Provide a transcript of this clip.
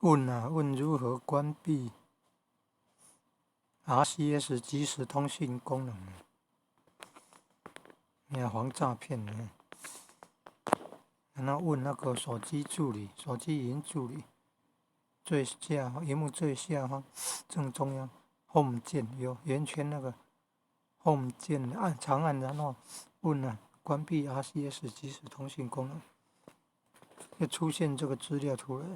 問啊，問如何關閉 RCS 即時通訊功能？你要防詐騙呢？然後問那個手機助理，手機語音助理，最下螢幕最下方正中央 Home 鍵有圓圈那個 Home 鍵按長按，然後問啊，關閉 RCS 即時通訊功能，會出現這個資料出來。